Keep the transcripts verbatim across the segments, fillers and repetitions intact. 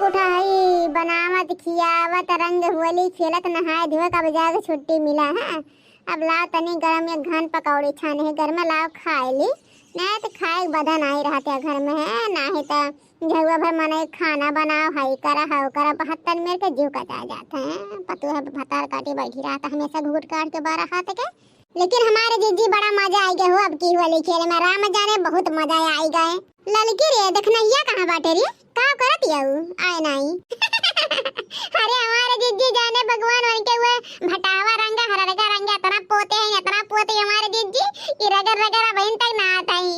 उठाई, बनावत, खियावत, रंग होली खेलत, नहाए धोए के अब जाके छुट्टी मिला है। अब लाओ तनी गरम एक घन पकौड़ी छाने है, घर में लाओ खाए ली, नहीं तो खाए के बदन आई रहते घर में है, नहीं तो झुआ भर मनई खाना बनाओ, हई करा, हऊ करा, बहुत तन मेर के जीव कचा जात है। पतोह भतार काटी बैठी रहत है हमेसा घूट काट के बारह हाथ के। लेकिन हमारे जिज्जी बड़ा मजा आई गए हो अब की होली खेले में, राम जाने बहुत मजा आई गए। ललकी रे, देखनैया कहाँ बाटे रे? का करत यऊ? आए नाई। अरे हमारे जिज्जी जाने भगवान उनके हुए भटावा रंग, हररका रंग, इतना पोते हैं, इतना पोते हैं हमारे जिज्जी कि रगड़ रगड़ बहन तक ना आता ही।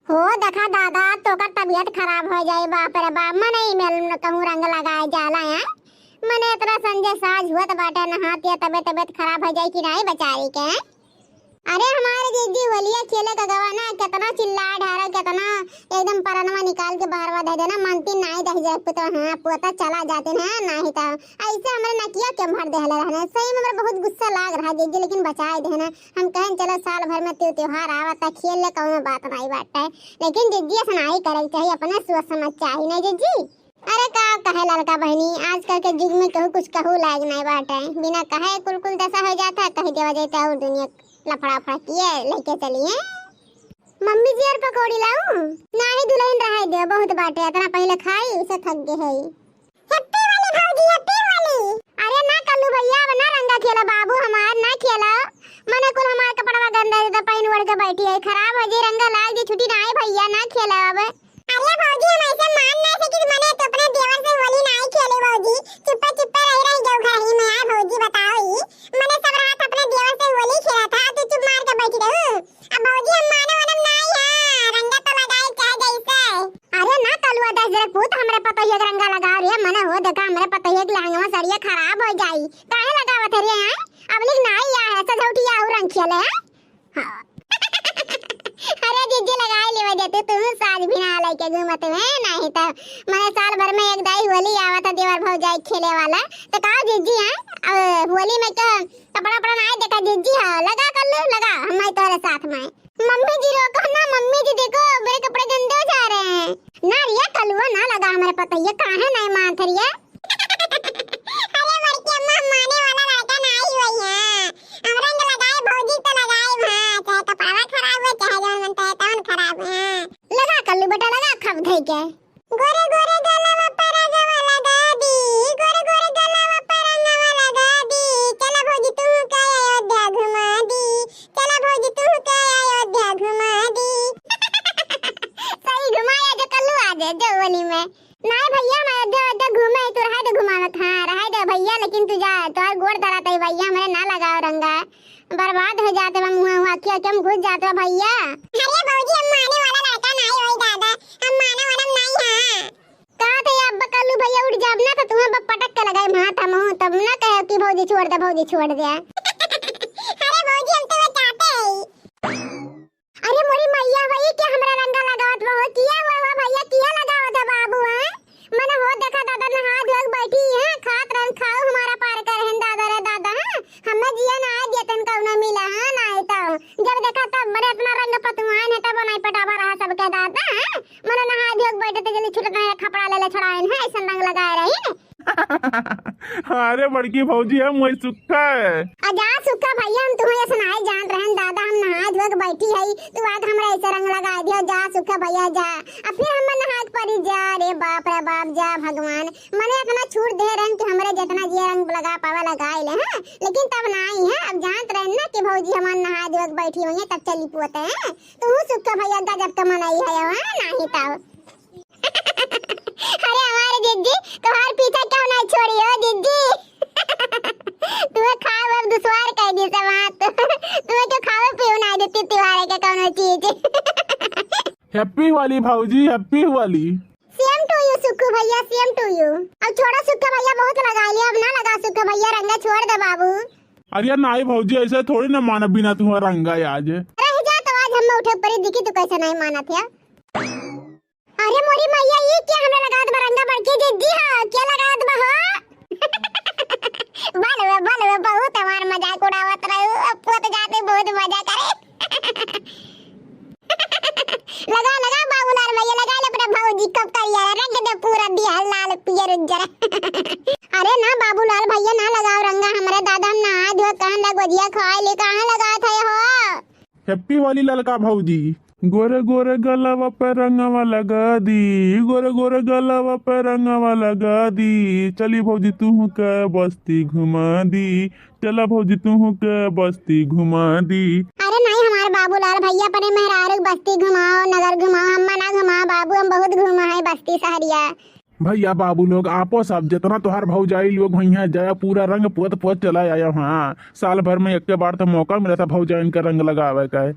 हो देखा दादा, तोकर तबीयत खराब हो जाई, बाप रे बाप, मने ई मेल में कहूँ रंग लगाए जाला है। मने इतना संजय साज हुअत बाटे, नहातिया तबे तबीयत खराब हो जाई कि नाई बेचारी के। अरे हमारे जिज्जी होलिया खेले का गवा ना, कितना चिल्ला ढारा, कितना एकदम परनवा निकाल के बाहरवा दे देना, मानती नाई दह जाए पुतवा, हाँ, पोता चला जाते ना, नाही तो ऐसे हमरे नकिया के भर देहले रहने। सही में हमरा बहुत गुस्सा लाग रहा जिज्जी, लेकिन बचाए देना। हम कहन चलो साल भर में त्यो त्योहार आवत है, खेल ले, कौनो बात नाई बाटे। लेकिन जिज्जी ऐसा नाई करे के चाहिए, अपने सोच समझ चाहिए ना जिज्जी। अरे का कहे लड़का बहनी, आजकल के युग में केहू कुछ कहू लायक नाई बाटे। बिना कहे कुल कुल दशा हो जाता है, कह देवा जाता है और दुनिया लफड़ा फड़ा किए लेके चलिए। मम्मी जी और पकौड़ी लाऊं? नाही दुल्हन रहाई दे, बहुत बाटे, इतना पहले खाई, उसे थक गए है। Happy होली भौजी, Happy होली। अरे ना कल्लू भैया, अब ना रंगा खेला बाबू हमार, ना खेला। मने कुल हमार कपड़वा गंदा दे तो पहन ओढ़ के बैठी है, खराब हो जी, रंगा लाग जी, छुट्टी ना आए भैया, ना खेला अब। अरे भौजी, हम ऐसे मान ना सकी, मने तो अपने देवर से होली ना खेले भौजी, चुप्पे चुप्पे रह रह जाओ घर ही में, आ भौजी बताओ ही, मने सब रात अपने देवर से होली खेला था, तू चुप मार के बैठी रहू। अब भौजी हम माने वाला नाई है, रंगा तो लगाए चाहे जैसे। अरे ना कलुआ दस जरा पूत, हमरे पतोहिया के रंगा लगा रे, मने हो देखा हमरे पतोहिया के लहंगवा सड़िया खराब हो जाई, काहे लगावत है रे हैं? अब लिख नाई या है, सजौटिया और रंग खेले हैं। हाँ। अरे जीजी लगाए लेवे देते, तू साज भी ना लेके घूमत में, नहीं तो मने साल भर में एक दाई होली आवत है देवर भौजाई खेले वाला, तो का जीजी हैं? अब होली में तो कपड़ा उपड़ा ना देखा जीजी, हाँ लगा कल्लू लगा, हम आई तोरे साथ में। मम्मी जी रोको ना, मम्मी जी देखो मेरे कपड़े गंदे हो जा रहे हैं। ना रिया कलुआ ना लगा, हमारे पतोहिया काहे नहीं मानत रिया। अरे बड़की अम्मा, हम माने वाला लड़का ना आई हुई है। हम रंग लगाए भौजी तो लगाए, हाँ, चाहे कपड़ा खराब हो, चाहे जौन मन चाहे तौन खराब हो, हाँ। लगा कल्लू बेटा, लगा खप धई के। गोरे गोरे गलवा पर रंगवा लगा दी, गोरे गोरे गलवा पर रंगवा लगा दी, चला भौजी तू का अयोध्या घुमा दी, चला भौजी तू का अयोध्या घुमा दी। सही घुमाया जो कल्लू आ जाए जो होली में। नाई भैया, हम अयोध्या, अयोध्या घूमे ही, तू रहे दे घुमावत, हाँ, रहे दे भैया, लेकिन तू जा, तोहर गोड़ धरत है भैया, हमरे ना लगाओ रंगा, बर्बाद हो जाते बा, मुँह, मुँह, अखिया, अखिया में घुस जाते बा भैया। अरे भौजी, हम माने वाला लड़का नाई होई दादा, हम माने वाला नाई हाँ। का थे अब कल्लू भैया उठ जाब ना, तो तुम्हें ब-, पटक के लगाए हाथ हम, तब ना कहे कि भौजी छोड़ दे, भौजी छोड़ दे। अरे भौजी, हम तो वो चाहते हैं। अरे मोरी मैया, वही के हमरा रंगा लगावत बा हो? किया हुआ, हुआ भैया, किया लगावत है बाबू, हैं? मने हो देखा दादा, नहा धोए के बैठी हैं, खात रहन, खाऊ हमारा पार कर रहन दादा रे दादा, हैं? हमें जिया ना आए दिया तन कौनो मिला, हाँ, ना आए तो। जब देखा तब बड़े अपना रंग पतुआन है, तब बनाई पटावा रहा सबके दादा, हैं? मने नहा धोए के बैठे तो जल्दी छुटत नहीं, खपड़ा ले ले छड़ाएन है, ऐसन रंग लगाए रही। अरे बड़की भौजी, हम वही सुक्खा है। आ जा सुक्खा भैया, हम तुम्हें ऐसा नहीं जानत रहन दादा, हम नहा धोए के बैठी है, तू आज हमरा ऐसे रंग लगा दियो, जा सुक्खा भैया जा। अब फिर हम नहा के परी जा, रे बाप रे बाप, जा भगवान, मने इतना छूट दे रहन कि हमरे जितना जे रंग लगा पावा लगा ले, हैं? लेकिन तब नहीं है, अब जानत रहन ना कि भौजी हमार नहा धोए के बैठी हुई है, तब चली पोते हैं। तू सुक्खा भैया गजब के मनई है, हाँ? नहीं तब। अरे हमारे जिज्जी, तुम्हारे पीछे क्यों नहीं छोड़ी हो जिज्जी? तुम्हें खाओ अब दुश्वार कह दी सब हाथ। तुम्हें क्यों खाओ पीओ नहीं देती तिवारे के कौनो चीज। Happy होली भौजी, Happy होली। Same to you सुक्खू भैया, same to you। अब छोड़ो सुक्खा भैया, बहुत लगा लिया, अब ना लगा सुक्खा भैया, रंगा छोड़ दे बाबू। अरे नाई भौजी, ऐसे थोड़ी ना मानब बिना तुम्हारा रंगा आज। रह जा तो आज हम उठे परी दिखी, तू कैसे नहीं मानत है। अरे मोरी मैया, ई के हमरा लगावत बा रंगा बड़की जिज्जी हो? के लगावत बा हो? बोल बे, बोल बे, बहुत हमार मजाक उड़ावत रहू, अब पोत जाते बहुत मजा करे। लगा, लगा बाबूलाल भैया, लगा ले अपने भौजी कब करिया। रंग दे पूरा दिया लाल पियर उज्जर। अरे ना बाबूलाल भैया, ना लगाओ रंगा हमरे दादा, हम नहाए धोए कहन लग गोजिया खवाए ले, कहाँ लगात है हो? Happy वाली ललका भौजी। गोरे गोरे गलवा पे रंगवा लगा दी, गोरे गोरे गलवा पे रंगवा लगा दी, चली भौजी तुहू के बस्ती घुमा दी, चला भौजी तुहू के बस्ती घुमा दी। अरे नहीं हमारे बाबूलाल भैया, अपने मेहरारू के बस्ती घुमाओ, नगर घुमाओ, हम्मा ना घुमाओ बाबू, हम बहुत घूमा है बस्ती सहरिया। भैया बाबू लोग, आपो सब जितना तोहार भौजाई लोग हुई हैं, जाया पूरा रंग पोत पोत चला आया। हाँ, साल भर में एक बार तो मौका मिला था भौजाइन का रंग लगावे का।